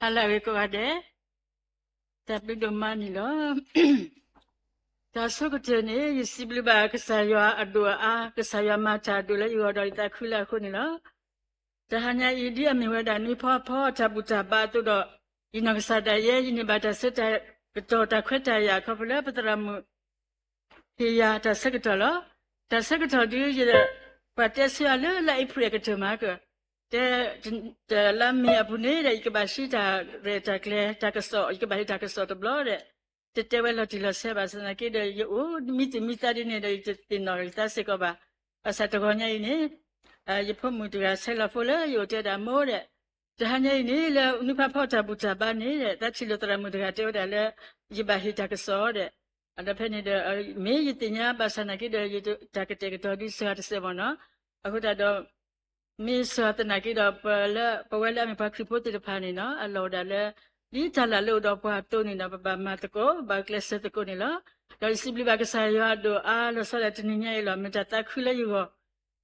အလၢအဂ့ၤကိးဂၤဒဲး, တၢ်ဘျုးဒိၣ်မးန့ၣ်လီၤ. တၢ်ဆိကတၢၢ်န့ၣ် ယစံးဘျုးဘၣ်ကစၢ်ယွၤအဒိၣ်အအါ, ကစၢ်ယွၤမၤတၢ်အဒိၣ်လၢယဂီၢ်ဒီးယသးခုလၢအဃိန့ၣ်လီၤ. တဟါညါအံၤ ဒ်အမ့ၢ်ဝဲဒၣ်နွံဖီဖီတၢ်ဘူၣ်တၢ်ဘါအသိးဒီး ယနီၢ်ကစၢ်ဒၣ်ယဲ ယန့ၢ်ဘၣ်တၢ်ဆၢကတီၢ်တၢ်ခွဲးတၢ်ယာ် ခီဖျိလၢပသရၣ်မုၣ် ဟ့ၣ်ယၤတၢ်ဆၢကတီၢ်လီၤ. တၢ်ဆၢကတီၢ်ဒ်ယ ပှၤတဲဆၢအီၤလၢလါအ့ဖြ့ၣ်အကတၢၢ်မးက တဲ တလါမ့ၤအပူၤန့ၣ်ဒီး ယကဘၣ်ဟံးတၢ်ရဲၣ်တၢ်ကျဲၤတၢ်ကစီၣ်, ယကဘၣ်ဟ့ၣ်တၢ်ကစီၣ်တဘျီဒီး တတဲဝဲလီၤတံၢ်လီၤဆဲးဘၣ်ဆၣ်သနာ်က့ဒီး ယအိၣ်မံသူၣ်မံသးဒ်န့ၣ်ဒီး ယတသ့ၣ်နီၣ်ယသးစ့ၢ်ကီးဘၣ်. ဘၣ်ဆၣ်တဂီၤညါအံၤန့ၣ် ယဖိမုၣ်တဂၤဆဲးလီၤဖိလၢယအိၣ်တဲဒၣ်မိၢ်ဒီး တဟါညါအံၤန့ၣ် လၢနွံဖီဖီတၢ်ဘူၣ်တၢ်ဘါန့ၣ်ဒီး သးထံၣ်လိာ်သရၣ်မုၣ်တဂၤတဲဝဲဒၣ်လၢ ယဘၣ်ဟ့ၣ်တၢ်ကစီၣ်ဒီး ဒီးဖဲန့ၣ်ဒီး မ့ၢ်ယသ့ၣ်ညါဘၣ်ဆၣ်သနာ်က့ဒီး ယတၢ်ကတဲာ်ကတီၤဒုးစှၤတစဲးမ့ၢ်နီၤ. အဃိသတးဒီး မ့ၢ်စှၤသနာ်က့ဒီး ပလၢ ပဝဲလၢအမ့ၢ်ပှၤခရံာ်ဖိသ့ၣ်တဖၣ်န့ၣ်နီၤ အလီၢ်ဝဲဒၣ်လၢ ဒ်တၢ်လၢ်လၢအိၣ်ဒီးပှၤအသိးန့ၣ်ဒီး ပဘၣ်မၤသကိး ပဘၣ်ကျဲးစၢးသကိးန့ၣ်လီၤ. ဒီးယစံးဘျုးဘၣ်ကစၢ်ယွၤအဒိၣ်အါလီၤဆီဒၣ်တနံၤညါအံၤလီၤ. မ့ၢ်တၢ်သးခုလၢယဂီၢ်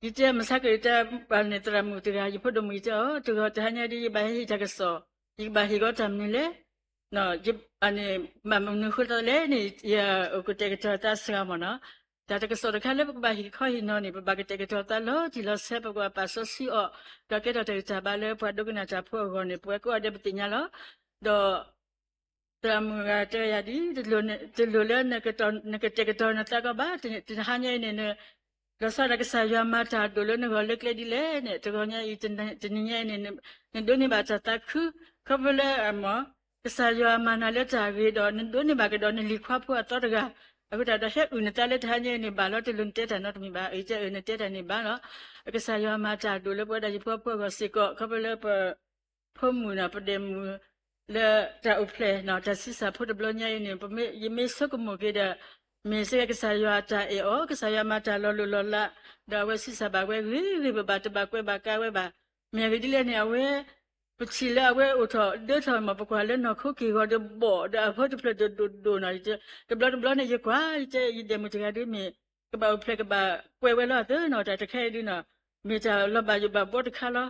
ယတဲမုၢ်ဆါကၢၣ် ယတဲပှၤန့ၣ်သရၣ်မုၣ်တဂၤ ယဖိဒိၣ်မုၣ် ယတဲအီၤ တဂီၤတဟါညါဒ်ယဘၣ်ဟဲဟ့ၣ်တၢ်ကစီၣ် ယကဘၣ်ဟ့ၣ်ဂီၤတၢ်မနုၤလဲၣ် ယ အန့ၣ် ဘၣ်မနုၤဃိသတးလဲၣ်န့ၣ် ယအိၣ်ကတဲာ်ကတီၤသးစှၤမ့ၢ်နီၤ. တၢ်တကစီၣ်တခါလၢပကဘၣ်ဟ့ၣ်ခီဟ့ၣ်နီၤန့ၣ် ပဘၣ်ကတဲာ်ကတီၤသးလီၤတံၢ်လီၤဆဲး ပကဘၣ်ပာ်စီဆှံအီၤ ဒီးကဲထီၣ်တၢ်ဂံၢ်တၢ်ဘါလၢပှၤဒိကနၣ်တၢ်ဖိအဂီၢ်န့ၣ် ပဝဲကိးဂၤဒဲးပသ့ၣ်ညါလီၤ. ဒီး သရၣ်မုၣ်ဂၤတဲယၤဒ် တလိၣ်လၢ နကတဲာ်ကတီၤနသးကီးဘၣ်, တဟါညါအံၤန့ၣ် လီၤဆီဒၣ်ကစၢ်ယွၤမၤတၢ်ဒိၣ်လၢနဂီၢ်လၢကျဲဒ်လဲၣ်န့ၣ် တဂီၤညါအံၤ တနံၤညါအံၤန့ၣ် နဒိးန့ၢ်ဘၣ်တၢ်သးခု ခီဖျိလၢ ကစၢ်ယွၤမၤနၤလၢတၢ်ဂ့ၤဒီး နဒိးန့ၢ်ဘၣ်ကဒီးနလံၤခွါဖိအသီတဂၤ, အဃိသတးဒီး ဟဲအုၣ်နသးလၢတဟါညါအံၤန့ၣ်ဘၣ်လီၤ. တလိၣ်နတဲတၢ်နီတမံၤဘၣ်, အံၤတဲအုၣ်နတဲတၢ်န့ၣ်ဘၣ်လီၤ. ကစၢ်ယွၤမၤတၢ်ဒိၣ်လၢပဝဲဒၣ်ယဖိအဖိအဂီၢ်စ့ၢ်ကီး ခီဖျိလၢပ ဖိမုၣ်န့ၣ် ပဒဲးမုၣ် လၢတၢ်အိၣ်ဖျဲၣ် တၢ်ဆံးစၢ်ဖိတဘျီညါအံၤန့ၣ် ယမ့ၢ်ဆိကမိၣ်က့ၤဒီး မ့ၢ်စ့ၢ်ကီးကစၢ်ယွၤအတၢ်အဲၣ်အီၤ, ကစၢ်ယွၤမၤတၢ်လီၤလိၢ်လီၤလး, ဒီးအဝဲဆံးစၢ်ဘၣ်ဝဲဂ့ၤဂ့ၤ ပဘၣ်တဘၣ်ကွဲးဘၣ်ကါဝဲဘၣ်. မ့ၢ်အဂ့ၢ်ဒ်လဲၣ်န့ၣ် အဝဲ ပထံၣ်လၢအဝဲအိၣ်ထီၣ်ဒၢထီၣ်မ့ၢ် ပကွၢ်လၢနီၢ်ခိက့ၢ်ဂီၤဒီးဘီၣ်ဒီးအဖိတဖျၢၣ်ဒိၣ်ဒိၣ်ဒိၣ်နီၤ, တဘျီတဘျီန့ၣ် ယကွၢ် ယတဲ ယဒဲးမုၣ်တဂၤဒ်မ့ၢ် ကဘၣ်အိၣ်ဖျဲၣ်ကဘၣ်ကွဲးဝဲလီၤအသးနီၤ, တၢ်တခါအံၤဒ်နီၤ မ့ၢ်တၢ်လီၤဘၣ်ယိၣ်ဘၣ်ဘှီတခါလီၤ.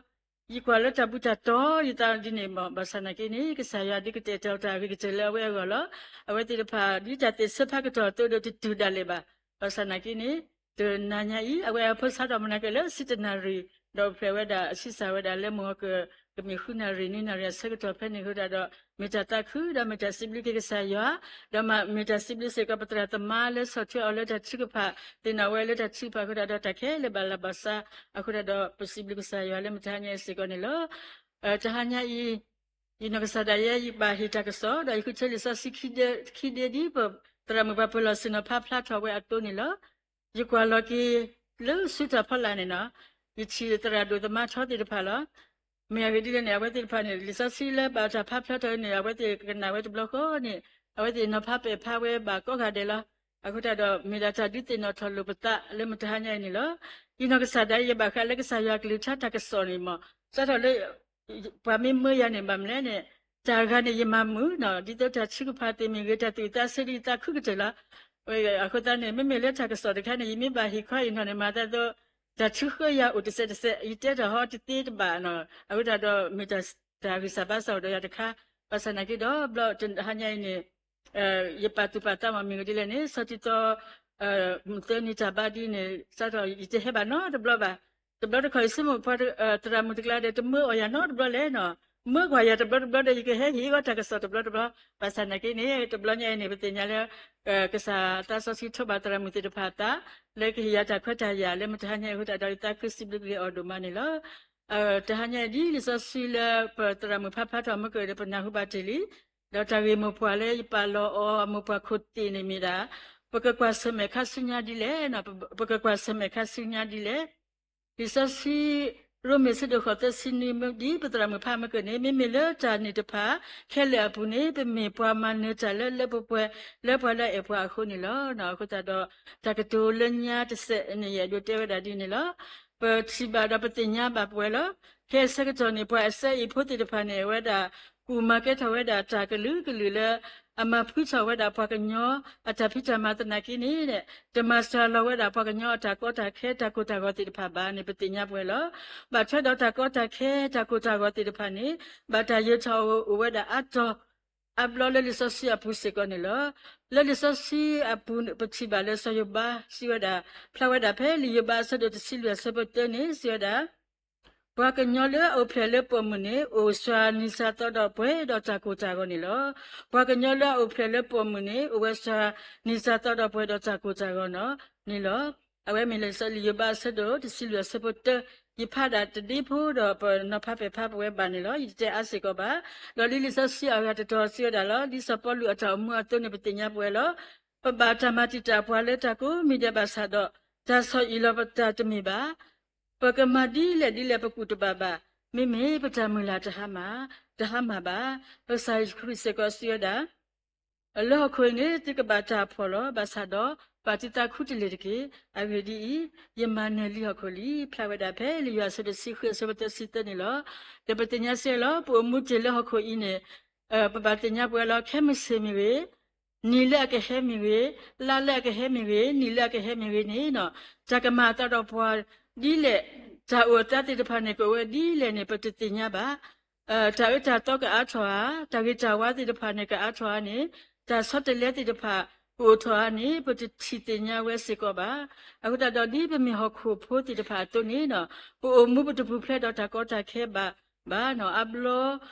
ယကွၢ်လၢတၢ်ဘူၣ်တၢ်တီယသးဒ်န့ၣ်မ့ၢ် ဘၣ်ဆၣ်သနာ်က့န့ၣ် ကစၢ်ယွၤဒုးကတဲာ်ကတီၤတၢ်အဂ့ၤကတၢၢ်လၢအဝဲအဂီၢ်လီၤ. အဝဲသ့ၣ်တဖၣ် ဒ်တၢ်သ့ၣ်ဆၢဖးကတီၢ်အသိးဒီးတတုၤဒၣ်လဲာ်ဘၣ်. ဘၣ်ဆၣ်သနာ်က့န့ၣ် တနၤညါအံၤ အဝဲအဖိဆါထီၣ်မနၤကလဲာ်လၢဆံတနၣ်ရံၣ်, ဒီးအိၣ်ဖျဲၣ်ဝဲဒၣ် ဆံးစၢ်ဝဲဒၣ်လၢမုၢ်ဂီၤက ကမ့ၢ်ဃုနၣ်ရံၣ်နွံနၣ်ရံၣ်အဆၢကတီၢ်ဖဲန့ၣ်အဃိသတးဒီး မ့ၢ်တၢ်သးခု ဒီးမ့ၢ်တၢ်စံးဘျုးက့ၤကစၢ်ယွၤ, ဒီးမ့ၢ်တၢ်စံးဘျုးစ့ၢ်ကီးပသရၣ်သမါလၢဆီၣ်ထွဲအီၤလၢတၢ်ထုကဖၣ်, သ့ၣ်နီၣ်ဝဲလၢတၢ်ထုကဖၣ်အဃိသတးဒီး တၢ်ခဲလၢာ်ဘၣ်လၢဘၣ်စးအဃိသတးဒီး ပစံးဘျုးကစၢ်ယွၤလၢမုၢ်တဟါညါအံၤစ့ၢ်ကီးန့ၣ်လီၤ. တဟါညါအံၤ ယနီၢ်ကစၢ်ဒၣ်ယဲ ယဘၣ်ဟ့ၣ်တၢ်ကစီၣ် ဒီးယဃုထၢလံာ်စီဆှံခံဒ့ဒ်ပသရၣ်မုၣ်ပှၤပၢၤလီၢ်ဆ့ၣ်နီၤဖးဖျါထီၣ်ဝဲအသိးန့ၣ်လီၤ. ယကွၢ်လီၤက့ၤ လၢဆူတၢ်ဖီလာ်န့ၣ်နီၤ, ယထံၣ်သရၣ်ဒိၣ်သမါထီသ့ၣ်တဖၣ်လီၤ. မ့ၢ်အဂ့ၢ်ဒ်လဲၣ်န့ၣ် အဝဲသ့ၣ်တဖၣ်န့ၣ် လံာ်စီဆှံလၢဘၣ်တၢ်ဖးဖျါထီၣ်န့ၣ် အဝဲသ့ၣ်ကနၣ်ဝဲတဘျီဃီန့ၣ် အဝဲသ့ၣ်နီၤဖးပဲာ်ဖးဝဲဘၣ်ကိးဂၤဒဲးလီၤ. အဃိသတးဒီး မ့ၢ်ဒၣ်တၢ်ဒုးသ့ၣ်နီၣ်ထီၣ်လိာ်ပသးလၢမုၢ်တဟါညါအံၤန့ၣ်လီၤ. ယနီၢ်ကစၢ်ဒၣ်ယဲ ယဘၣ်ဃးလၢကစၢ်ယွၤအကလုၢ်ကထါတၢ်ကစီၣ်န့ၣ်မ့ၢ် စးထီၣ်လၢ ပှၤမ့ၢ်မၢယၤန့ၣ် ဘၣ်မနုၤလဲၣ်န့ၣ် တၢ်ဂၤန့ၣ် ယမၤမုာ်နီၤ ဒ်သိးတၢ်ထုကဖၣ်သ့ၣ်မ့ၢ်ဂ့ၤ တၢ်သူၣ်ဝံၣ်သးဆၢဒ်ယသးခုကတၢၢ်လီၤ. အဃိသတးန့ၣ် မ့မ့ၢ်လၢတၢ်ကစီၣ်တခါန့ၣ် ယမ့ၢ်ဘၣ်ဟ့ၣ်ခီဟ့ၣ်နီၤန့ၣ် မၤသးသိး တၢ်ထုဃၢယၤအိၣ်တစဲးတစဲး ယတဲတၢ်ဟီတသ့တဘၣ်နီၤ အဃိသတးဒီး မ့ၢ်တၢ်ဂံၢ်စၢ်ဘါစၢ်အိၣ်ဒီးယၤတခါ ဘၣ်ဆၣ်သနာ်က့ဒီး ဘျီတဟါညါအံၤန့ၣ် ယပာ်သူၣ်ပာ်သးမ့ၢ်မ့ၢ်ဂ့ၤဒ်လဲၣ်န့ၣ် ဆီၣ်တံၢ်သီ မုၢ်သၢနံၤတၢ်ဘါဒ်န့ၣ် စးထီၣ် ယတဟဲဘၣ်နီတဘျီဘၣ်. တဘျီတခီၣ် ယဆိကမိၣ်ပှၤသရၣ်မုၣ်တကျါဒီး တမၢအီၣ်ယၤနီတဘျီလဲၣ်နီၤ. မၢကွၢ်ယၤတဘျီတဘျီဒီး ယကဟဲဟ့ၣ်ဂီၤတၢ်ကစီၣ်တဘျီတဘျီ. ဘၣ်ဆၣ်သနာ်က့န့ၣ် တဘျီညါအံၤန့ၣ် ပသ့ၣ်ညါလၢ ကစၢ်သးစီဆှံထိးဘၣ်သရၣ်မုၣ်သ့ၣ်တဖၣ်အသး လၢကဟ့ၣ်ယၤတၢ်ခွဲးတၢ်ယာ်လၢမုၢ်တဟါညါအံၤအဃိသတးဒီး ယသးခုစံးဘျုးက့ၤအီၤဒိၣ်မးန့ၣ်လီၤ. တဟါညါအံၤဒ်လံာ်စီဆှံလၢပသရၣ်မုၣ်ဖးဖျါထီၣ်မ့ၢ်ကဒီး ပနၢ်ဟူဘၣ်တ့ၢ်လံ ဒီးတၢ်ဂ့ၢ်မိၢ်ပှၢ်လၢယပာ်လီၤအီၤအမိၢ်ပှၢ်ခိၣ်သ့ၣ်န့ၣ်မ့ၢ်ဒၣ် ပကကွၢ်ဆၢၣ်မဲာ်ခါဆူညါဒ်လဲၣ်, ပကကွၢ်ဆၢၣ်မဲာ်ခါဆူညါဒ်လဲၣ်. လံာ်စီဆှံ ရိမ့ၤ ဆၢဒိၣ်ဃိး သၢဆံနွံ ဒ်ပသရၣ်မုၣ်ဖးမ့ၢ်ကန့ၣ် မ့မ့ၢ်လၢတၢ်န့ၣ်တဖၣ်ခဲလၢာ်အပူၤန့ၣ် ပမ့ၢ်ပှၤမၤနၢၤတၢ်လၢလၢပှဲၤပှဲၤ လၢပှၤလၢအအဲၣ်ပှၤအဃိန့ၣ်လီၤ. အဃိသတးဒီး တၢ်ကတိၤလၢညါတစဲးန့ၣ် ယအဲၣ်ဒိးတဲဝဲဒၣ်ဒ်န့ၣ်လီၤ. ပထံၣ်ဘၣ်ဒီးပသ့ၣ်ညါဘၣ်ပဝဲလီၤ. ခဲအံၤဆၢကတီၢ်န့ၣ် ပှၤအစဲအ့ၣ်ဖိသ့ၣ်တဖၣ်န့ၣ် အဝဲဒၣ် ကူၣ်မၤကဲထီၣ်ဝဲဒၣ်တၢ်ကလုာ်ကလုာ်လၢ အမၤဖှံထီၣ်ဝဲဒၣ်ပှၤကညီအတၢ်ဖံးတၢ်မၤသနာ်က့န့ၣ် တမၤစှၤလီၤဝဲဒၣ်ပှၤကညီအတၢ်ကီတၢ်ခဲတၢ်ကိၢ်တၢ်ဂီၤသ့ၣ်တဖၣ်ဘၣ်န့ၣ် ပသ့ၣ်ညါပဝဲလီၤ. ဘၣ်ထွဲဒီးတၢ်ကီတၢ်ခဲတၢ်ကိၢ်တၢ်ဂီၤသ့ၣ်တဖၣ်န့ၣ် ဘၣ်တၢ်ယၢၤထီၣ်အိၣ်ဝဲဒၣ်အါတီၤ အါဘျီလၢလံာ်စီဆှံအပူၤစ့ၢ်ကီးန့ၣ်လီၤ. လၢလံာ်စီဆှံအပူၤ ပထံၣ်ဘၣ်လၢစီၤယိၤဘးစံးဝဲဒၣ် ဖျါဝဲဒၣ်ဖဲလံာ်ယိၤဘးအဆၢဒိၣ်တဆံလွံၢ်အဆၢဖိတၢန့ၣ် စံးဝဲဒၣ် ပှၤကညီလၢအအိၣ်ဖျဲၣ်လၢပိာ်မုၣ်န့ၣ် အိၣ်စှၤနံၤစှၤသီဒီးပှဲၤဒီးတၢ်ကိၢ်တၢ်ဂီၤန့ၣ်လီၤ. ပှၤကညီလၢအအိၣ်ဖျဲၣ်လၢပိာ်မုၣ်န့ၣ် အိၣ်ဝဲစှၤနံၤစှၤသီဒီးပှဲၤဒီးတၢ်ကိၢ်တၢ်ဂီၤန့ၣ်လီၤ. အဝဲမ့ၢ်လံာ်စီဆှံလံာ်ယိၤဘးအဆၢဒိၣ်တဆံလွံၢ်အဆၢဖိတၢ, ယဖးဒၣ်တဒ့ဖိဒီးပနီၤဖးပဲာ်ဖးပဝဲဘၣ်န့ၣ်လီၤ. ယတတဲအါစ့ၢ်ကီးဘၣ်. ဒီးလံာ်လံာ်စီဆှံအဂၤတတီၤစံးဝဲဒၣ်လီၤ. ဒ်စီၤပီလူးအတၢ်အိၣ်မူအသိးန့ၣ် ပသ့ၣ်ညါပဝဲလီၤ. ပဘၣ်တၢ်မၤတံာ်တာ်ပှၤလၢတၢ်ကိးမံၤဒဲးဘၣ်ဆၣ်ဒီး တၢ်ဆီၣ်အံၣ်လီၤပတၢ်တမ့ၢ်ဘၣ်. ပကမၤဒ်လဲၣ်ဒ်လဲၣ်ပကူၣ်တဘၣ်ဘၣ်. မ့မ့ၢ်ပတၢ်မုၢ်လၢ်တဟါမၢ်, တဟါမၢ်ဘၣ်. ကစၢ်ယ့ၣ်ၡူးခရံာ်စ့ၢ်ကီးစံးဝဲဒၣ် လၢဟီၣ်ခိၣ်အံၤန့ၣ် သုကဘၣ်တၢ်ဖှီၣ်လီၤ. ဘၣ်ဆၣ်ဒီး ဘၣ်သုသးခူတလ့ၢ်တက့ၢ်. အဂ့ၢ်ဒ်အံၤ, ယမၤနၢၤလံဟီၣ်ခိၣ်လံ. ဖျါဝဲဒၣ်ဖဲလံာ်ယိၤဟၣ်အဆၢဒိၣ်တဆံဃုအဆၢဖိသၢဆံသၢန့ၣ်လီၤ. ဒီးပသ့ၣ်ညါစ့ၢ်လီၤ. ပအိၣ်မူတ့ၢ်လၢဟီၣ်ခိၣ်အံၤန့ၣ် ပဘၣ်သ့ၣ်ညါပဝဲလီၤ. ခဲမုၢ်ဆ့ၣ်မ့ၢ်ဂ့ၤ, နံၤလၢအကဟဲမ့ၢ်ဂ့ၤ, လါလၢအကဟဲမ့ၢ်ဂ့ၤ, နံၤလၢအကဟဲမ့ၢ်ဂ့ၤန့ၣ် တၢ်ကမၤအသးဒီးပှၤဒ်လဲၣ်, တၢ်အိၣ်အသးသ့ၣ်တဖၣ်န့ၣ် ကအိၣ်ဝဲဒ်လဲၣ်န့ၣ် ပတသ့ၣ်ညါဘၣ်. တၢ်အၢတၢ်သီကအါထီၣ်ဧါ, တၢ်ဂ့ၤတၢ်ဝါသ့ၣ်တဖၣ်န့ၣ် ကအါထီၣ်ဧါန့ၣ်, တၢ်ဆီတလဲသ့ၣ်တဖၣ် ကအိၣ်ထီၣ်ဧါန့ၣ် ပတထံၣ်သ့ၣ်ညါဝဲစ့ၢ်ကီးဘၣ်. အဃိသတးဒီး ဒ်ပမ့ၢ်ဟီၣ်ခိၣ်ဖိသ့ၣ်တဖၣ်အသိးန့ၣ် ပအိၣ်မူပတပူၤဖျဲးဒီးတၢ်ကီတၢ်ခဲဘၣ်ဘၣ်နီၤ. အါဘျီ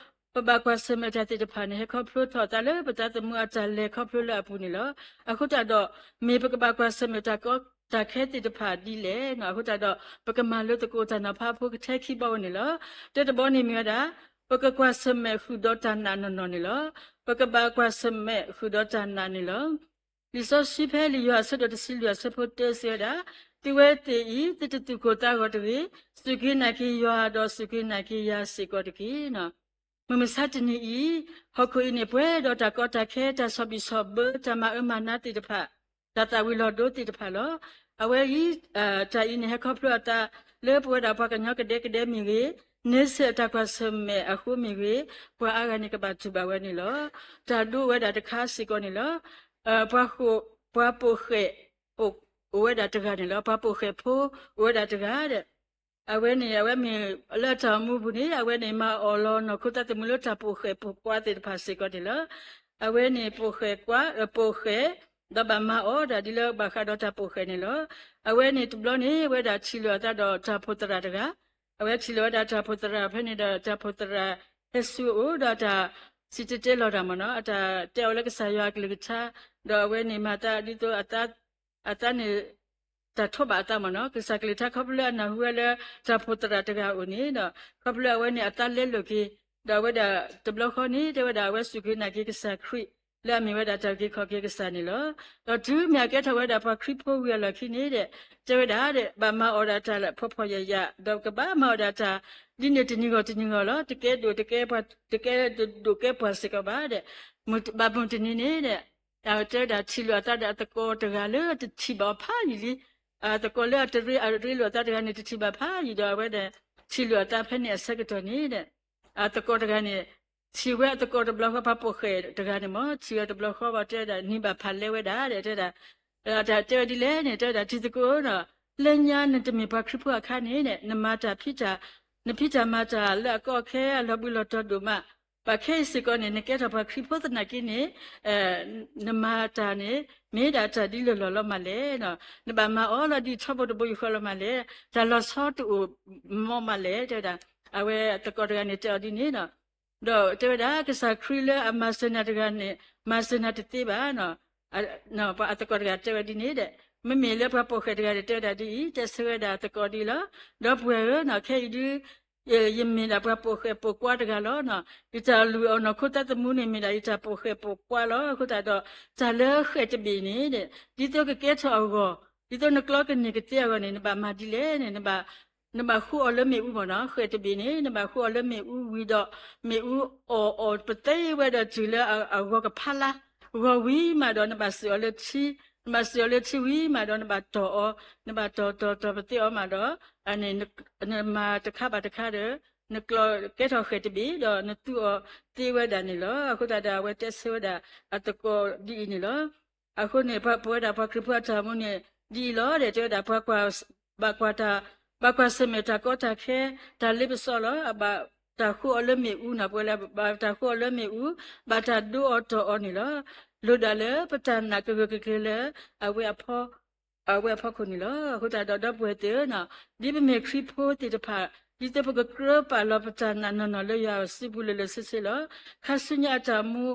ပဘၣ်ကွၢ်ဆၢၣ်မဲာ်တၢ်သ့ၣ်တဖၣ်န့ၣ် ဟဲခီဖျိထီၣ်အသးလၢပသးသမူအတၢ်လဲၤခီဖျိလၢအပူၤန့ၣ်လီၤ. အဃိသတးဒီး မ့ၢ်ပကဘၣ်ကွၢ်ဆၢၣ်မဲာ်တၢ်ကီတၢ်ခဲသ့ၣ်တဖၣ်ဒ်လဲၣ်နီၤ. အဃိသတးဒီး ပကမၤလိသကိးတၢ်နီၤဖးဖိကထဲခံဘီဝဲန့ၣ်လီၤ. တၢတဘီန့ၣ်မ့ၢ်ဝဲဒၣ် ပကကွၢ်ဆၢၣ်မဲာ်ဃုာ်ဒီးတၢ်နာ်နီၢ်နီၢ်န့ၣ်လီၤ. ပကဘၣ်ကွၢ်ဆၢၣ်မဲာ်ဃုာ်ဒီးတၢ်နာ်န့ၣ်လီၤ. လံာ်စီဆှံဖဲလံာ်ယိၤဟၣ်အဆၢဒိၣ်တဆံလွံၢ်အဆၢဖိတၢစံးဝဲဒၣ်, သုဝဲသ့ၣ်အံၤ သုတသူၣ်ကိၢ်သးဂီၤတဂ့ၤ, စူၢ်က့ၤနာ်က့ၤယွၤဒီးစူၢ်က့ၤနာ်က့ၤယၤစ့ၢ်ကီးတက့ၢ်နီၤ. မုၢ်မဆါတနံၤအံၤ ဟီၣ်ခိၣ်အံၤန့ၣ် ပှဲၤဒီးတၢ်ကီတၢ်ခဲ တၢ်ဆီၣ်ဘံၣ်ဆီၣ်ဘၢ တၢ်မၤအၢမၤနးသ့ၣ်တဖၣ် တၢ်သၣ်ဝံၤလီၤဒိသ့ၣ်တဖၣ်လီၤ. အဝဲအံၤ တၢ်အံၤန့ၣ် ဟဲခီဖျိအသးလၢပဝဲဒၣ်ပှၤကညီကဒဲကဒဲမ့ၢ်ဂ့ၤ, န့ဆၢၣ်တၢ်ကွၢ်ဆၢၣ်မဲာ်အဃိမ့ၢ်ဂ့ၤ, ပှၤအါဂၤန့ၣ်ကဘၣ်တူၢ်ဘၣ်ဝဲန့ၣ်လီၤ. တၢ်ဒိဝဲဒၣ်တခါစ့ၢ်ကီးန့ၣ်လီၤ. ပှၤပိာ်ဃဲၣ် အိၣ်ဝဲဒၣ်တဂၤန့ၣ်လီၤ. ပှၤပိာ်ဃဲၣ်ဖိ အိၣ်ဝဲဒၣ်တဂၤဒီး အဝဲန့ၣ် အဝဲမ့ၢ်လၢအတၢ်အိၣ်မူပူၤန့ၣ် အဝဲန့ၣ်မၤအီၣ်လီၤနီၢ်ခိသးသမူလၢတၢ်ပိာ်ဃဲၣ်ပိာ်ကွါသ့ၣ်တဖၣ်စ့ၢ်ကီးန့ၣ်လီၤ. အဝဲန့ၣ်ပိာ်ဃဲၣ်ကွါ ပိာ်ဃဲၣ် ဒီးဘၣ်မၤအီၣ်ဒၣ်ဒ်လၢဘၣ်ဃးဒီးတၢ်ပိာ်ဃဲၣ်န့ၣ်လီၤ. အဝဲန့ၣ်တဘျီန့ၣ် အဝဲဒၣ်ထံၣ်လိာ်အသးဒီးတၢ်ဖိၣ်သရၣ်တဂၤ, အဝဲထံၣ်လိာ်ဝဲဒၣ်တၢ်ဖိၣ်သရၣ်ဖဲန့ၣ်ဒီး တၢ်ဖိၣ်သရၣ်ဟဲဆူအအိၣ်ဒီးတၢ်စံၣ်တဲၤတဲလီၤတၢ်မ့ၢ်နီၤ, အတၢ်တဲအီၤလၢကစၢ်ယွၤအကလုၢ်ကထါ, ဒီးအဝဲန့ၣ်မၤသးဒ်သိး အသးန့ၣ် တၢ်ထိးဘၣ်အသးမ့ၢ်နီၤ, ကစၢ်ကလုၢ်ကထါခီဖျိလၢအနၢ်ဟူဝဲလၢတၢ်ဖိၣ်သရၣ်တဂၤအအိၣ်န့ၣ်ဒီး ခီဖျိအဝဲန့ၣ်အသးလဲလိာ်က့ၤ, ဒီးအဝဲဒၣ်တဘျီဃီန့ၣ် တဲဝဲဒၣ်အဝဲစူၢ်က့ၤနာ်က့ၤကစၢ်ခရံာ် လၢအမ့ၢ်ဝဲဒၣ်တၢ်အုၣ်က့ၤခီၣ်က့ၤကစၢ်န့ၣ်လီၤ. ဒီးတုၤမ့ၢ်အကဲထီၣ်ဝဲဒၣ်ပှၤခရံာ်ဖိဝံၤအလီၢ်ခံန့ၣ်ဒီး တဲဝဲဒၣ်ဒီး ဘၣ်မၤအီၣ်ဒၣ်တၢ်လၢဖှီၣ်ဖှီၣ်ယာ်ယာ် ဒီးကဘၣ်မၤအီၣ်ဒၣ်တၢ် ဒ်န့ၣ်တနံၤဂီၢ်တနံၤဂီၢ်လီၤ. တကဲဒိၣ်တကဲပှၤ တကဲဒိၣ်ဒိၣ်ကဲပှၤစ့ၢ်ကီးဘၣ်ဒီး မုၢ်ဘၣ်မုၢ်တနံၤန့ၣ်ဒီး တဲဝဲဒၣ်ထံၣ်လိာ်အသးဒီးအသကိးတဂၤလၢတထံၣ်ဘၣ်အီၤဖးယံာ်လံ. အသကိးလၢအတရ့အရ့လိာ်အသးတဂၤန့ၣ် တထံၣ်ဘၣ်ဖးယံာ်ဒီး အဝဲဒၣ် ထံၣ်လိာ်အသးဖဲန့ၣ်အဆၢကတီၢ်န့ၣ်ဒီး အသကိးတဂၤန့ၣ် ထံၣ်ဝဲအသကိးတဘျီဃီ ပှၤပိာ်ဃဲၣ်တဂၤန့ၣ်မ့ၢ် ထံၣ်ဝဲတဘျီဃီဘၣ်တဲဝဲဒၣ် နံၤဘၣ်ဖးလဲဝဲဒၣ်ဒီး တဲဝဲဒၣ် တဲဝဲဒ်လဲၣ်န့ၣ် တဲဝဲဒၣ် ထံၣ်သကိးနီၤ, လၢညါနတမ့ၢ်ပှၤခရံာ်ဖိအခါန့ၣ် နမၤတၢ်ဖံးတၢ် နဖံးတၢ်မၤတၢ်လၢအကီအခဲအလီၤဘှံးလီၤတီၤဒိၣ်မး, ဘၣ်ခဲအံၤစ့ၢ်ကီးန့ၣ် နကဲထီၣ်ပှၤခရံာ်ဖိသနာ်က့န့ၣ် နမၤတၢ်န့ၣ် မ့ၢ်ဒၣ်တၢ်ဒ်လဲၣ်လီၤလီၤမးလဲၣ်, နဘၣ်မၤအီၤလီၤဒ်ထီဘိတဘိယူၢ်ဃီလီၤမးလဲၣ်, တၢ်လီၤဆီတအိၣ်မးမးလဲၣ် တဲဝဲဒၣ်, အဝဲသကိးတဂၤန့ၣ်တဲအီၤဒ်န့ၣ်ဒီး ဒီးတဲဝဲဒၣ် ကစၢ်ခရံာ်လၢအမၤစၢၤနၤတဂၤန့ၣ် မၤစၢၤနၤတသ့ဘၣ်နီၤ, ပှၤအသကိးတဂၤတဲဝဲဒ်န့ၣ်ဒီး မ့မ့ၢ်လၢပှၤပိာ်ဃဲၣ်တဂၤန့ၣ် တဲဝဲဒၣ်ဒ်အံၤ တဲဆၢဝဲဒၣ်အသကိးဒ်လီၤ, ဒီပုၢ်ဝဲၢ်ဧၢနီၤ ခဲအံၤဒုး ယမ့ၢ်ဒၣ်ပှၤပိာ်ဃဲၣ်ပိာ်ကွါတဂၤလီၤနီၤ, ယတၢ်လူၤအီၣ်နီၢ်ခိသးသမူန့ၣ် မ့ၢ်ဒၣ်ယတၢ်ပိာ်ဃဲၣ်ပိာ်ကွါလီၤ. အဃိသတးဒီး တၢ်လၢဃဲၣ်တဘ့ၣ်န့ၣ် ဒ်သိးကကဲထီၣ်အဂီၢ် ဒ်သိးနကျီကန့ၢ်ကသ့အဂီၢ်န့ၣ် နဘၣ်မၤဒ်လဲၣ်န့ၣ် နဘၣ်ဃုအီၤလၢမ့ၣ်အူမ့ၢ်နီၤ, ဃဲၣ်တဘ့ၣ်န့ၣ် နဘၣ်ဃုအီၤလၢမ့ၣ်အူဝံၤဒီး မ့ၣ်အူအီၣ်အီၣ်ပသ့ဝဲဒီးတုၤလၢအဂီၤကဖးလါ, ဂီၤဝံၤမးဒီးနဘၣ်စၢၤအီၤလၢထံ, နဘၣ်စၢၤအီၤလၢထံဝံၤမးဒီးနဘၣ်တီၢ်အီၤ, နဘၣ်တီၢ်တီၢ်တီၢ်ပသ့အီၤမးဒီး နမၤတခါဘၣ်တခါဒီး နကျိးကဲထီၣ်ဃဲၤတဘ့ၣ် ဒီးနသူအီၤသ့ဝဲဒၣ်န့ၣ်လီၤ. အဃိသတးဒီး အဝဲတဲဆၢဝဲဒၣ်အသကိးဒ်အံၤန့ၣ်လီၤ. အဃိန့ၣ် ပဝဲဒၣ်ပှၤခရံာ်ဖိအတၢ်အိၣ်မူန့ၣ် ဒ်အံၤလီၤဒီး တဲဝဲဒၣ် ပှၤကွၢ် ဘၣ်ကွၢ်တၢ် ဘၣ်ကွၢ်ဆၢၣ်မဲာ်တၢ်ကီတၢ်ခဲ တၢ်လ့ပစီလီၤ. အဘၣ်တၢ်ဃုအီၤလၢမ့ၣ်အူန့ၣ် ပဝဲလၢဘၣ်တၢ်ဃုအီၤလၢမ့ၣ်အူ ဘၣ်တၢ်ဒိအီၤတီၢ်အီၤန့ၣ်လီၤ. လိၣ်ဒၣ်လၢပတၢ်နာ်ကဂၢၢ်ကကျၢၤလၢ အဝဲအဖီ အဝဲအဖီခိၣ်န့ၣ်လီၤ. အဃိသတးဒီး ဒီပုၢ်ဝဲၢ်သ့ၣ်ဧၢ, ဒ်ပမ့ၢ်ခရံာ်ဖိသ့ၣ်တဖၣ် ဒ်သိးပကကြၢးပာ်လီၤပတၢ်နာ်နီၢ်နီၢ်လၢယွၤအစုပူၤလၢာ်လၢာ်ဆ့ဆ့လီၤ. ခါဆူညါအတၢ်အိၣ်မူ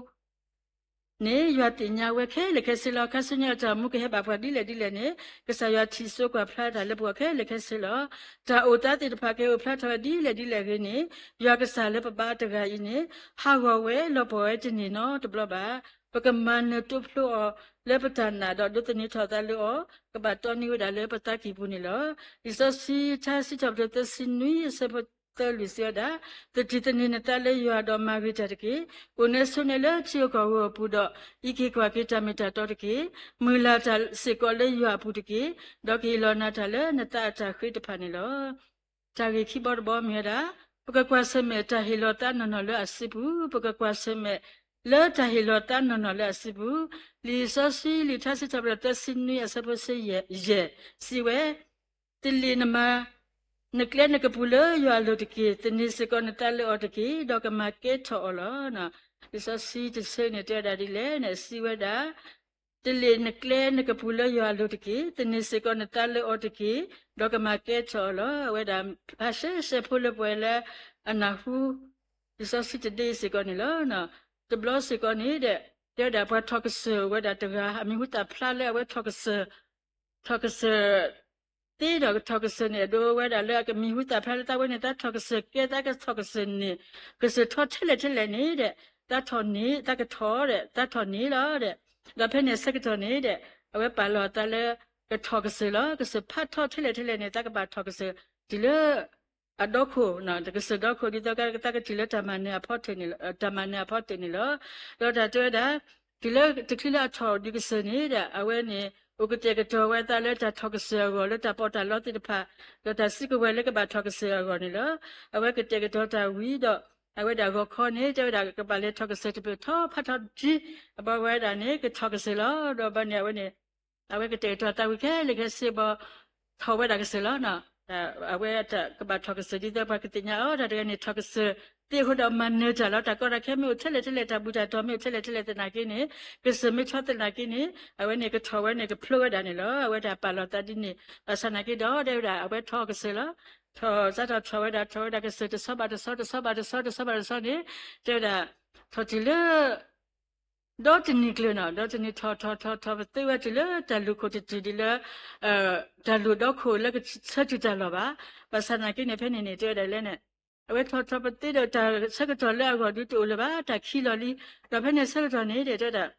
န့ၣ် ယွၤသ့ၣ်ညါဝဲခဲလၢာ်ခဲဆ့လီၤ. ခါဆူညါအတၢ်အိၣ်မူကဟဲဘၣ်ပှၤဒ်လဲၣ်ဒ်လဲၣ်န့ၣ် ကစၢ်ယွၤထံၣ်စိကွၢ်ဖျါတၢ်လၢပဂီၢ်ခဲလၢာ်ခဲဆ့လီၤ. တၢ်အိၣ်သးသ့ၣ်တဖၣ်ကဟဲအိၣ်ဖျါထီၣ်ဝဲဒ်လဲၣ်ဒ်လဲၣ်ဂ့ၤန့ၣ် ယွၤကစၢ်လၢပဘါတဂၤအံၤန့ၣ် ဟးဂီၤဝဲလီၤပှီၢ်ဝဲတန့ၢ်နီတဘျီဘၣ်. ပကမၤနၢၤတိဖျိအီၤလၢပတၢ်နာ်ဒီးဒိးသန့ၤထီၣ်သးလၢအီၤ ကဘၣ်တီနံၤဝဲဒၣ်လၢပသးကံၢ်ပူၤန့ၣ်လီၤ. လံာ်စီဆှံထါစံးထီၣ်ပတြၢၤသၢဆံနွံအဆၢဖိ သၢလွံၢ်စံးဝဲဒၣ်, သတံၢ်သန့ၤနသးလၢယွၤဒီးမၤဂ့ၤတၢ်တက့ၢ်. အိၣ်နဲဆိးနဲလၢထံဧိၤကီၢ်ဧိၤအပူၤဒီး အံးက့ၤကွၢ်က့ၤတၢ်မ့ၢ်တၢ်တီတက့ၢ်. မုၢ်လၢ်တၢ်စ့ၢ်ကီးလၢယွၤအပူၤတက့ၢ်. ဒီးကဟ့ၣ်လီၤနၤတၢ်လၢနသးအတၢ်ဃ့တဖၣ်န့ၣ်လီၤ. တၢ်ဂ့ၢ်ခံဘီတဘီမ့ၢ်ဝဲဒၣ်, ပကကွၢ်ဆၢၣ်မဲာ်တၢ်ဟ့ၣ်လီၤသးနီၢ်နီၢ်လၢအစုပူၤ, ပကကွၢ်ဆၢၣ်မဲာ်လၢတၢ်ဟ့ၣ်လီၤသးနီၢ်နီၢ်လၢအစုပူၤ. လံာ်စီဆှံလံာ်ထါစံးထီၣ်ပတြၢၤသၢဆံနွံအဆၢဖိယဲၢ်စံးဝဲ, တလ့ၣ်နကျဲနကပူၤလၢယွၤအလိၤတက့ၢ်. သန့ၤစ့ၢ်ကီးနသးလၢအီၤတက့ၢ်, ဒီးကမၤကဲထီၣ်အီၤလီၤ. လံာ်စီဆှံတဆၢန့ၣ်တဲဝဲဒၣ်ဒ်လဲၣ်န့ၣ် စံးဝဲဒၣ်, တလ့ၣ်နကျဲနကပူၤလၢယွၤအလိၤတက့ၢ်. သန့ၤစ့ၢ်ကီးနသးလၢအီၤတက့ၢ်, ဒီးကမၤကဲထီၣ်အီၤလီၤ. အဝဲဒၣ်ဖးရှဲရှဲဖိလၢပှၤလၢအနၢ်ဟူ လံာ်စီဆှံတဒ့စ့ၢ်ကီးန့ၣ်လီၤ. တဘျီစ့ၢ်ကီးန့ၣ်ဒီး တဲဝဲဒၣ်ပှၤထီၣ်ကစၢၢ်ဝဲဒၣ်တဂၤ အမံၤဟူသၣ်ဖျါလၢအဝဲထီၣ်ကစၢၢ် ထီၣ်ကစၢၢ်သ့ဒီးကထီၣ်ကစၢၢ်န့ၣ် အဒိဝဲဒၣ်လၢအကမံၤဟူသၣ်ဖျါလၢသးဝဲန့ၣ် သးထီၣ်ကစၢၢ်ကဲ သးကထီၣ်ကစၢၢ်န့ၣ် ကစၢၢ်ထီထဲလဲၣ်ထဲလဲၣ်န့ၣ်ဒီး သးထီၣ်န့ၣ် သးကထီၣ်ဒီး သးထီၣ်န့ၣ်လီၤဒီး ဒီးဖဲန့ၣ်အဆၢကတီၢ်န့ၣ်ဒီး အဝဲပာ်လီၤအသးလၢကထီၣ်ကစၢၢ်လီၤ. ကစၢၢ်ဖးထီထဲလဲၣ်ထဲလဲၣ်န့ၣ် သးကဘၣ်ထီၣ်ကစၢၢ်တုၤလၢ အဒီခိၣ်, ကစၢၢ်ဒီခိၣ် ဒ်သိးသးကတုၤလၢတၢ်မၤနၢၤအဖီတၢၢ်န့ၣ်လီၤ. ဒီးတၢ်တဲဝဲဒၣ် တုၤလၢတချုးလၢအထီၣ်ဒုးကစၢၢ်န့ၣ်ဒီး အဝဲန့ၣ် အိၣ်ကတဲာ်ကတီၤဝဲအသးလၢတၢ်ထီၣ်ကစၢၢ်အဂီၢ် လၢတၢ်ပီးတၢ်လီသ့ၣ်တဖၣ် ဒီးတၢ်စုကဝဲၤလၢကဘၣ်ထီၣ်ကစၢၢ်အဂီၢ်န့ၣ်လီၤ. အဝဲကတဲာ်ကတီၤတၢ်ဝံၤဒီး အဝဲဒၣ်ဂီၤခီန့ၣ် တဲဝဲဒၣ်ကဘၣ်လဲၤထီၣ်ကစၢၢ်တဖျၢၣ်ထီဖးထီတစု အဘၣ်ဝဲဒၣ်န့ၣ် ကထီၣ်ကစၢၢ်လီၤ. ဒီးဘၣ်န့ၣ်အဝဲန့ၣ် အဝဲကတဲာ်ကတီၤသးဝံၤခဲလၢာ်ခဲဆ့ဘၣ် ထီၣ်ဝဲဒၣ်ကစၢၢ်လီၤ. အဝဲကဘၣ်ထီၣ်ကစၢၢ်ဒ်သိးပှၤကသ့ၣ်ညါအီၤ တၢ်တဂၤန့ၣ်ထီၣ်ကစၢၢ်သ့အဃိဒီးမၤနၢၤတၢ်လီၤ. တၢ်ကီတၢ်ခဲမ့ၢ်အိၣ်ထဲလဲၣ်ထဲလဲၣ် တၢ်ဘူၣ်တၢ်တီၤမ့ၢ်အိၣ်ထဲလဲၣ်ထဲလဲၣ်သနာ်က့န့ၣ် ကစၢၢ်မ့ၢ်ထီသနာ်က့န့ၣ် အဝဲန့ၣ်ကထီၣ်ဝဲန့ၣ်ကဖျိဝဲဒၣ်န့ၣ်လီၤ. အဝဲတၢ်ပာ်လီၤသးဒ်န့ၣ် ဘၣ်ဆၣ်သနာ်က့ဒီး တဲဝဲဒၣ်အဝဲထီၣ်ကစၢၢ်လီၤ. ထီၣ်စးထီၣ်ထီၣ်ဝဲဒၣ် ထီၣ်ဝဲဒၣ်ကစၢၢ်တဆီဘၣ်တဆီ တဆီဘၣ်တဆီ တဆီဘၣ်တဆီန့ၣ် တဲဝဲဒၣ် ထီၣ်တုၤလၢ ဒီတနံၤကျၢၤနီၤ ဒီတနံၤထီၣ်ထီၣ်ထီၣ်ထီၣ်ပသ့ဝဲတုၤလၢတၢ်လူၢ်ခိၣ်တတုၤဒ်လၢ တၢ်လူၢ်ဒီခိၣ်လၢကဆၢတုၤတၢ်လီၢ်ဘၣ်. ဘၣ်ဆၣ်သနာ်က့န့ၣ် ဖဲန့ၣ်န့ၣ် တဲဝဲဒၣ်လဲၣ်န့ၣ် အဝဲထီၣ်ထီၣ်ပသ့ဒီးတၢ်ဆၢကတီၢ်လၢအဂီၢ်ဒုးတအိၣ်လၢၤဘၣ် တၢ်ခံးလီၤလံ. ဒီးဖဲန့ၣ်အဆၢကတီၢ်န့ၣ်ဒီး တဲဝဲဒၣ်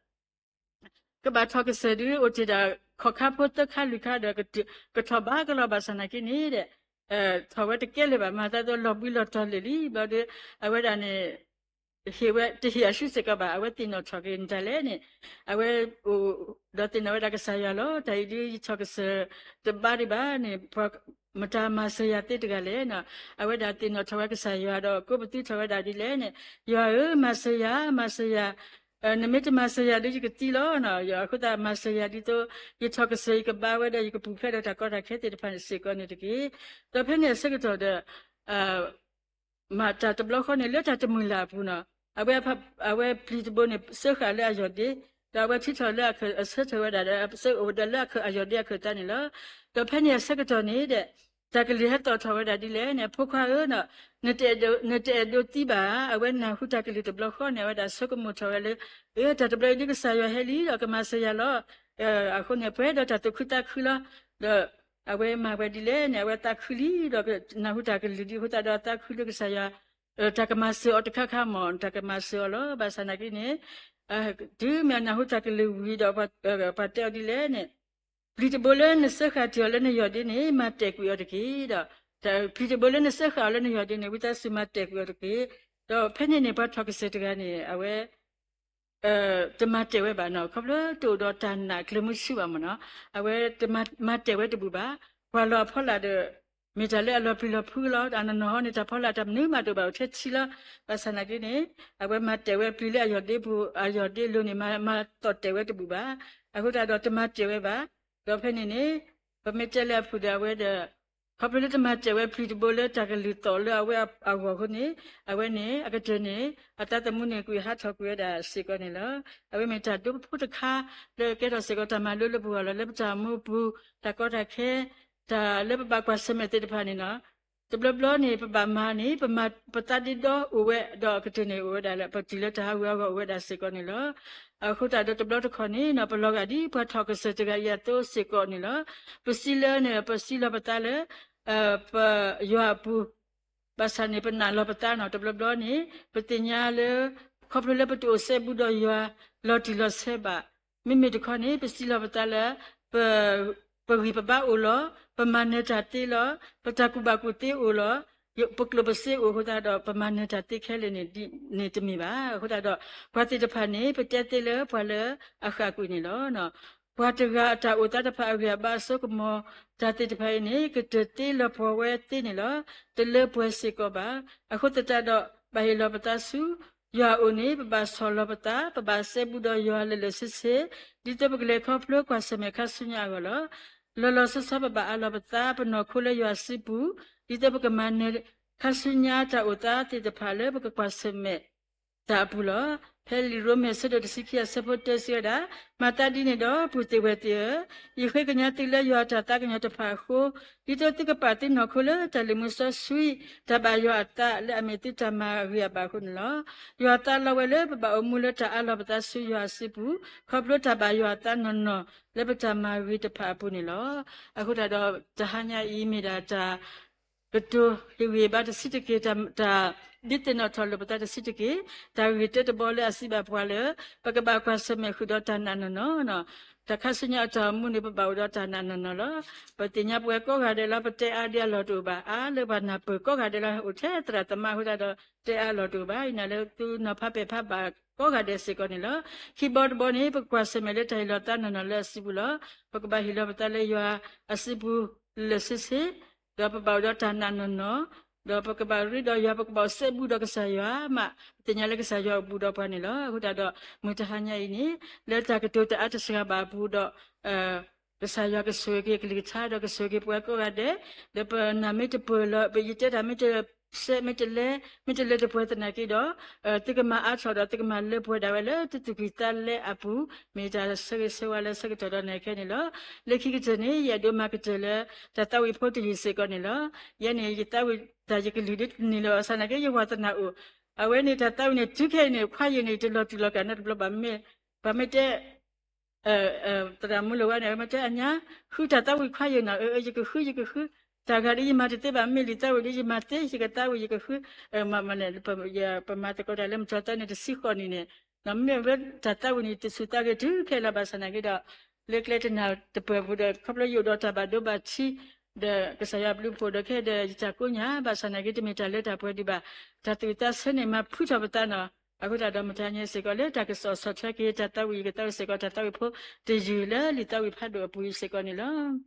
ကဘၣ်ထီၣ်ကစၢၢ်ဒုးအိၣ်တ့ၢ်ဒၣ် ခီၣ်ခါဖိသၢခါလွံၢ်ခါဒီး ကထီၣ်ဘၣ်ကလီၤဘၣ်ဆၣ်သနာ်က့န့ၣ်ဒီး ထီၣ်ဝဲတကဲလၢၤဘၣ် မၤသးသိးလီၤဘှံးလီၤတီၤလၢာ်လံ ဘျီဒီး အဝဲဒၣ်န့ၣ် ဟ့ၣ်ဝဲတဟ့ၣ်အစုစ့ၢ်ကီးဘၣ် အဝဲသ့ၣ်နီၣ်ထီၣ်က့ၤနတၢ်လဲၣ်န့ၣ် အဝဲအိၣ်ဒီးသ့ၣ်နီၣ်ဝဲဒၣ်ကစၢ်ယွၤလီၤ. တၢ်အံၤဒုးယထီၣ်ကစၢၢ်တဘါဒံးဘၣ်န့ၣ် မတၤမၤစၢၤယၤသ့တဂၤလဲၣ်နီၤ. အဝဲဒၣ်သ့ၣ်နီၣ်ထီၣ်ဝဲကစၢ်ယွၤဒီး ကိးပသူထီၣ်ဝဲဒၣ်ဒ်လဲၣ်န့ၣ် ယွၤဧၢ မၤစၢၤယၤ မၤစၢၤယၤ နမ့ၢ်တမၤစၢၤယၤဒုးယကသံလီၤ. အဃိသတးမၤစၢၤယၤဒ်သိး ယထီၣ်ကစၢၢ်ယကဘါဝဲဒီးယကပူၤဖျဲးဒီးတၢ်ကီတၢ်ခဲသ့ၣ်တဖၣ်န့ၣ်စ့ၢ်ကီးန့ၣ်တက့ၢ်. ဒီးဖဲန့ၣ်အဆၢကတီၢ်ဒီး မၤတၢ်တဘျီဃီန့ၣ် လၢတၢ်တမုာ်လၢ်အပူၤနီၤ အဝဲပျံၤတဘိန့ၣ် စၢဃာ်လၢအယီၢ်ဒ့ ဒီးအဝဲထံထီၣ်လၢအဆၢထၢၣ်ဝဲဒၣ်ဒီး အအိၣ်ဒီးလၢအယီၢ်ဒ့အခၢၣ်သးန့ၣ်လီၤ. ဒီးဖဲန့ၣ်အဆၢကတီၢ်န့ၣ်ဒီး တၢ်ကလုၢ်ဟဲသီၣ်ထီၣ်ဝဲဒၣ်ဒ်လဲၣ်န့ၣ် ဖိခွါဧၢနီၤ နတအဲၣ်ဒိးသံဘၣ်ဧါ. အဝဲနၢ်ဟူတၢ်ကလုၢ်တဘျီဃီန့ၣ် အဝဲဒၣ်ဆိကမိၣ်ထီၣ်ဝဲလၢ အၢ တၢ်တဘျီအံၤဒ်ကစၢ်ယွၤဟဲလံဒီးကမၤစၢၤယၤလီၤ. အဃိန့ၣ် ပှဲၤဒီးတၢ်သူၣ်ခုသးခုလီၤ. ဒီးအဝဲမၤဝဲဒ်လဲၣ်န့ၣ် အဝဲသးခုလံ ဒီးနၢ်ဟူတၢ်ကလုၢ်ဒ်အဃိသတးဒီးသးခုလၢကစၢ်ယွၤ တၢ်ကမၤစၢၤအီၤတခါခါမ့ၢ် တၢ်ကမၤစၢၤအီၤလီၤ. ဘၣ်ဆၣ်သနာ်က့န့ၣ် တုၤမ့ၢ်အနၢ်ဟူတၢ်ကလုၢ်ဝံၤဒီး ပှၤတဲအီၤဒ်လဲၣ်န့ၣ် ပျံၤတဘိလၢနစၢဃာ်တ့ၢ်အီၤလၢနယီၢ်ဒ့န့ၣ် မၤတဲာ်ကွံာ်အီၤတက့ၢ်. ဒီးပျံၤတဘိလၢနစၢဃာ်အီၤလၢနယီၢ်ဒ့န့ၣ် ဝံသးစူၤမၤတဲာ်ကွံာ်အီၤတက့ၢ်. ဒီးဖဲန့ၣ်န့ၣ် ပှၤထီၣ်ကစၢၢ်တဂၤန့ၣ် အဝဲ တမၤတဲာ်ဝဲဘၣ်နီၤ ခီဖျိတအိၣ်ဒီးတၢ်နာ်ကျၢၤမုဆူဘၣ်မ့ၢ်နီၤ အဝဲတမၤတဲာ်ဝဲတဘူၣ်ဘၣ်. ပှၤလီၤအဖီလာ်ဒီး မ့ၢ်တၢ်လၢအလီၤပျံၤလီၤဖုးလီၤ. အနီၢ်နီၢ်ဟီန့ၣ် တၢ်ဖီလာ်တၢ်မနုၤမးတအိၣ်ဘၣ် အိၣ်ထဲထံလီၤ. ဘၣ်ဆၣ်နာ်က့န့ၣ် အဝဲမၤတဲာ်ဝဲပျံၤလၢအယီၢ်ဒ့ပူၤ အယီၢ်ဒ့လိၤန့ၣ် မၤသီၣ်တဲာ်ဝဲတဘူၣ်ဘၣ်. အဃိသတးဒီးတမၤတဲာ်ဝဲဘၣ်. ဒီးဖဲန့ၣ်န့ၣ် ပမ့ၢ်တဲလၢအဖုၣ်ဒီးအဝဲဒီး ခီဖျိလၢတမၤတဲာ်ဝဲပျံၤတဘိလၢတၢ်ကလုၢ်သီၣ်လၢအဝဲအဂီၢ်အဃိန့ၣ် အဝဲန့ၣ် အကတၢၢ်န့ၣ် အသးသမူန့ၣ် ကွံာ်ဟးထီၣ်ကွံာ်ဝဲဒၣ်စ့ၢ်ကီးန့ၣ်လီၤ. အဝဲမ့ၢ်တၢ်ဒိဖိတခါ လၢကဲထီၣ်စ့ၢ်ကီးတၢ်မၤလိလၢပဂီၢ်လီၤ. လၢပတၢ်အိၣ်မူအပူၤ တၢ်ကီတၢ်ခဲ တၢ်လၢပဘၣ်ကွၢ်ဆၢၣ်မဲာ်သ့ၣ်တဖၣ်န့ၣ်လီၤ. တဘျီဘျီန့ၣ် ပဘၣ်မၤန့ၣ် ပမၤပသးဒ့ဒီအိၣ်ဝဲ ဒီးအကတၢၢ်န့ၣ်အိၣ်ဝဲဒၣ်လၢ ပတုၤလၢတၢ်ဟးဂူာ်ဟးဂီၤအိၣ်ဝဲဒၣ်စ့ၢ်ကီးန့ၣ်လီၤ. အဃိသတးဒီးတဘျီတခီၣ်န့ၣ် ပလီၤဂာ်ဒ်ပှၤထီၣ်ကစၢၢ်တဂၤအံၤအသိးစ့ၢ်ကီးန့ၣ်လီၤ. ပစံးလၢန့ၣ် ပစံးလီၤပသးလၢ ပယွၤအပူၤ ဘၣ်ဆၣ်န့ၣ် ပနာ်လီၤပသးနီၤ တဘျီဘျီန့ၣ် ပသ့ၣ်ညါလၢ ခီဖျိလၢပတအိၣ်စဲဘူးဒီးယွၤ လီၤတံၢ်လီၤဆဲးဘၣ်. မ့မ့ၢ်တခီန့ၣ် ပစံးလီၤပသးလၢ ပ ပဂံၢ်ပဘါအိၣ်လီၤ, ပမၤနၢၤတၢ်သ့လီၤ, ပတၢ်ကူၣ်ဘၣ်ကူၣ်သ့အိၣ်လီၤ, ပကျိၣ်ပစ့အိၣ်အဃိသတးဒီး ပမၤနၢၤတၢ်သ့ခဲလၢာ်န့ၣ် န့ၣ်တမ့ၢ်ဘၣ်. အဃိသတးဒီး ပှၤသ့ၣ်တဖၣ်န့ၣ် ပတဲသ့လၢပှၤလၢအဃၣ်ကွံာ်န့ၣ်လီၤ. ပှၤတဂၤအတၢ်အိၣ်သးတဖၣ်အဂံၢ်အဘါအစိကမီၤ တၢ်သ့ၣ်တဖၣ်အံၤန့ၣ် ကတၢၢ်သ့လီၤပှီၢ်ဝဲသ့န့ၣ်လီၤ. တလၢပှဲၤစ့ၢ်ကီးဘၣ်. အဃိသတးဒီး ဘၣ်ဟ့ၣ်လီၤပသးဆူ ယွၤအအိၣ်န့ၣ် ပဘၣ်ဆီၣ်လီၤပသး, ပဘၣ်စဲဘူးဒီးယွၤလၢာ်လၢာ်ဆ့ဆ့, ဒ်သိးပကလဲၤခီဖျိကွၢ်ဆၢၣ်မဲာ်ခါဆူညါအဂီၢ်လီၤ. လီၤလီၤဆီဆီ ပဘၣ်အးလီၤပသးပနီၢ်ခိလၢယွၤစုပူၤ, ဒ်သိးပကမၤနၢၤခါဆူညါတၢ်အိၣ်သးသ့ၣ်တဖၣ်လၢပကကွၢ်ဆၢၣ်မဲာ်တၢ်အပူၤလီၤ. ဖဲလံာ်ရိမ့ၤအဆၢဒိၣ်တဆံခံအဆၢဖိတၢစံးဝဲဒၣ်, မၤသးဒ်န့ၣ်ဒီး ပုၢ်သ့ၣ်ဝဲၢ်သ့ၣ်ဧၢ, ယဃ့ကညးသုလၢယွၤအတၢ်သးကညီၤတဖၣ်အဃိ, ဒ်သိးသုကပာ်သုနီၢ်ခိလၢတၢ်လံၤမုၢ်စီဆှံ တၢ်ဘၣ်ယွၤအသးလၢအမ့ၢ်သုတၢ်မၤဂ့ၤအဘၣ်အဃိန့ၣ်လီၤ. ယွၤသးလီဝဲလၢပဘၣ်အိၣ်မူလၢတၢ်အးလီၤပသးဆူယွၤအစုပူၤ, ခီဖျိတၢ်ဘၣ်ယွၤအသးနီၢ်နီၢ်လၢပတၢ်မၤဂ့ၤတဖၣ်အပူၤန့ၣ်လီၤ. အဃိသတးဒီး တဟါညါအံၤမ့ၢ်ဒၣ်တၢ် ကတိၤဟ့ၣ်ဂံၢ်ဘါတဆံးတက့ၢ်, တၢ်ဒုးသ့ၣ်နီၣ်ထီၣ်လိာ်ပသးတဆံးတက့ၢ်, တၢ်ဂ့ၢ်တၢတဘီလၢအစံးဘၣ်ပှၤလၢ ပကဘၣ်ကွၢ်ဆၢၣ်မဲာ်ဃုာ်ဒီးတၢ်နာ်နီၢ်နီၢ်, တၢ်ခါဆူညါအတၢ်အိၣ်မူန့ၣ် ပဘၣ်အိၣ်ဒီးတၢ်နာ်နီၢ်နီၢ်လီၤ. ပသ့ၣ်ညါပဝဲကိးဂၤဒဲးလီၤ ပတဲအါဒံးအလီၢ်တအိၣ်ဘၣ်, အါလၢပှၤနၢ်ပၢၢ်ကိးဂၤဒဲးလီၤ အိၣ်ထဲသရၣ်သမါအဃိသတးဒီး တဲအါလီၢ်တအိၣ်ဘၣ်. ယနာ်လၢသုနီၤဖးပဲာ်ဖးဘၣ်ကိးဂၤဒဲးစ့ၢ်ကီးန့ၣ်လီၤ. ခံဘီတဘီန့ၣ် ပကကွၢ်ဆၢၣ်မဲာ်လၢတၢ်ဟ့ၣ်လီၤသးနီၢ်နီၢ်လၢအစုပူၤလီၤ. ပကဘၣ်ဟ့ၣ်လီၤပသးလၢယွၤအစုပူၤလၢာ်ဆ့ဆ့ ဒီးပဘၣ်အိၣ်ဒီးတၢ်နာ်နီၢ်နီၢ်, ဒီးပကဘၣ်ရ့ဒီးယွၤ, ပကဘၣ်အိၣ်စဲဘူးဒီးကစၢ်ယွၤမး, ပသ့ၣ်ညါလၢကစၢ်ယွၤအိၣ်ဘူးဒီးပှၤန့ၣ်လီၤ. အဃိသတးဒီး မုၢ်တဟါညါအံၤန့ၣ် လၢတၢ်ကတိၤတအါတစှၤဘၣ်အပူၤဒီး ကစၢ်ယွၤကဆိၣ်ဂ့ၤက့ၤအကလုၢ်ကထါ ဒီးကဆိၣ်ဂ့ၤက့ၤပဝဲကိးဂၤဒဲး, ဒီးပနၢ်မ့ၢ်တပၢၢ်လီၤ, ပယတဲတၢ်မ့ၢ်တစဲးမ့ၢ်တလဲ မ့ၢ်တလၢတပှဲၤသနာ်က့ဒီး သုကမၤအါထီၣ်ဒီးသုကမၤလၢပှဲၤဒၣ်ဝဲလၢသုသူၣ်ကံၢ်သးလဲအပူၤ, မ့ၢ်တၢ်ဆၢဂ့ၤဆၢဝါလၢဆၢကတီၢ်ဒီးနၤခဲန့ၣ်လီၤ. လၢခံကတၢၢ်န့ၣ် ယအဲၣ်ဒိးမၤကတၢၢ်လၢ တၢ်သးဝံၣ်ဖိတယုၢ်စ့ၢ်ကီးန့ၣ်လီၤ. ယဲန့ၣ် ယသးဝံၣ်တၢ်ယကလုၢ်ဒ်တန့ၢ်လၢၤဘၣ်ဆၣ်သနာ်က့ ယဝံသးစူၤအိၣ်, အဝဲန့ၣ်တၢ်သးဝံၣ်န့ၣ် တုၤခဲအံၤန့ၣ် ခွါယုၢ်န့ၣ် တလီၤတူာ်လီၤကာ်နီတဘျီဘၣ်. ပှၤမ့ၢ်တဲ သရၣ်မုၣ်လၢၤဝဲန့ၣ် အဝဲမ့ၢ်တဲအညါ ဃုတၢ်သးဝံၣ်ခွါယုၢ်နီၤ, ယကဃု ယကဃု, တၢ်ဂၤဒ်ယမၤတသ့ဘၣ် မ့ၢ်လံာ်သးဝံၣ်ဒ်ယမၤသ့ ယကသးဝံၣ် ယကဃု, မ့ၢ်န့ၣ် ပမၤသကိးတၢ်လၢမုၢ်ထီၣ်သးန့ၣ် တဆံဃိးနံၣ်န့ၣ်, မ့မ့ၢ်လၢတၢ်သးဝံၣ်န့ၣ် တဆူၣ်သးဂ့ၤတုၤခဲလၢာ်ဘၣ်ဆၣ်သနာ်က့ဒီး လၢကျဲတနၢ်တပၢၢ်အပူၤဒီး ခီဖျိယအိၣ်ဒီးတၢ်ဘၣ်ဒိဘၣ်ထံး ဒီးကစၢ်ယွၤအဘျုးအဖှိၣ်ဒီးခဲဒီး ယတၢ်ကိးညါ ဘၣ်ဆၣ်သနာ်က့ တမ့ၢ်တၢ်လၢတၢ်ပှဲၤဒံးဘၣ်, တၢ်သူၣ်ဝံၣ်သးဆၢန့ၣ် မၤဖုထီၣ်ပသးနီၤ. အဃိသတးဒီး မုၢ်တဟါညါစ့ၢ်ကီး လၢတၢ်ကစီၣ်ဆီၣ်ထွဲက့ၤ တၢ်သးဝံၣ် ယကသးဝံၣ်စ့ၢ်ကီး တၢ်သးဝံၣ်ဖိတယုၢ်လၢလံာ်သးဝံၣ်ဖးဒိၣ်အပူၤအံၤစ့ၢ်ကီးန့ၣ်လီၤ.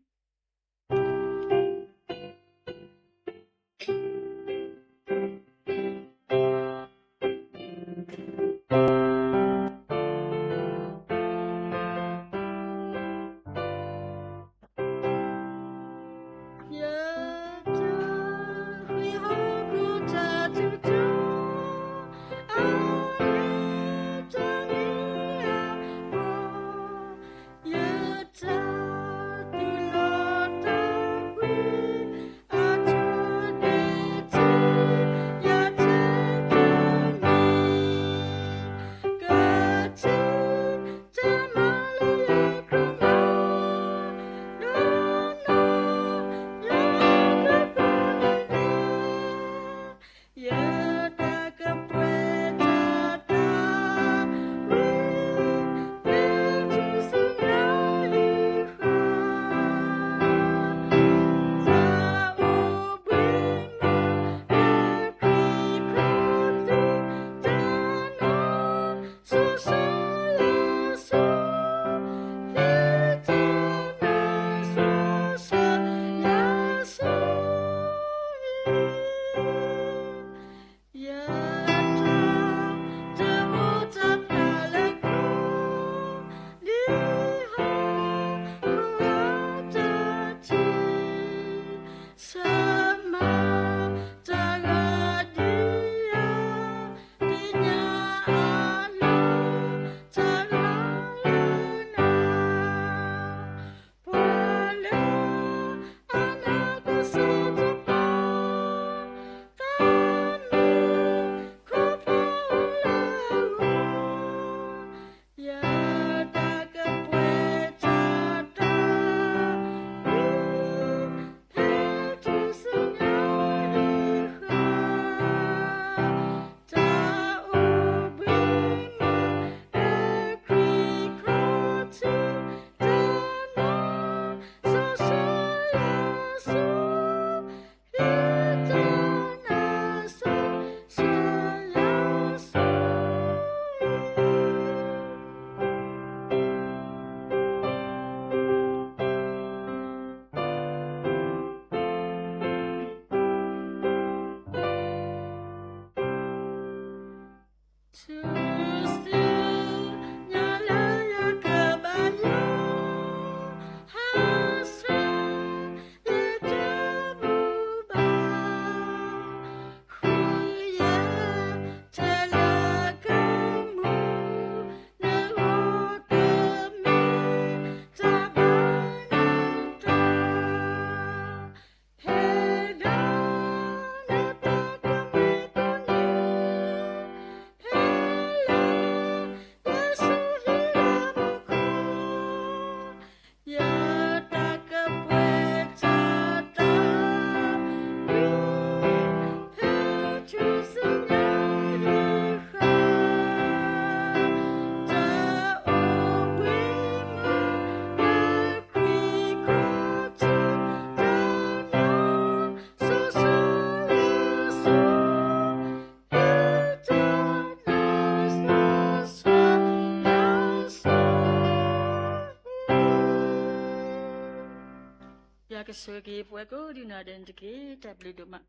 ယွၤကဆိၣ်ဂ့ၤပှၤကိးဒံးနီၢ်ဒဲးန့ၣ်တက့ၢ်. တၢ်ဘျုးဒိၣ်မး.